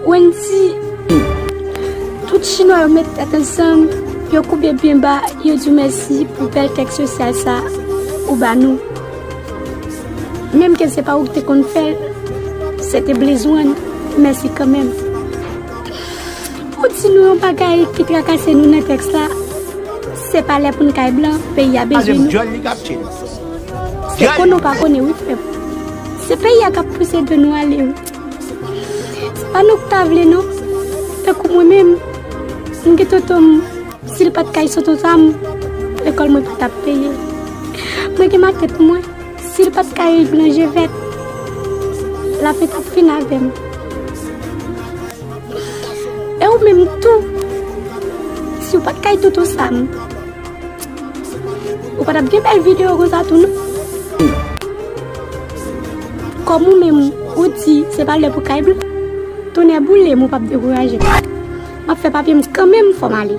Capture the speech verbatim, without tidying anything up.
Wendy, tout chinwa yo met tèt ansanm, yo koube byen ba, yo di w mèsi pou bèl tèks sosyal sa ou ba nou. Menm ke se pa ou ki te konn fè l, se te Blaze One, mèsi kanmenm. Pou di nou yon bagay ki trakase nou nan tèks la, se pa lè pou n kay blan, peyi a bezwen nou. Se konnen w pa konnen wi frè m. Se peyi a k ap pouse do nou ale wi. Se pa nou k ta vle non. Tankou mwen menm, m gen tonton m, si l pa t kay sot ansanm, lekòl mwen pa t ap peye. Mwen gen matant mwen, si l pa t kay blan je vèt, lafen t ap fin avè m. E ou menm tou, si w pa t kay tonton Sam, ou pa t ap gen bèl videyo konsa tou non. Kòm ou menm, ou di se pa lè pou kay blan, tonnè boule m, ou p ap dekouraje m. M ap fè papye m kanmenm, fò m ale.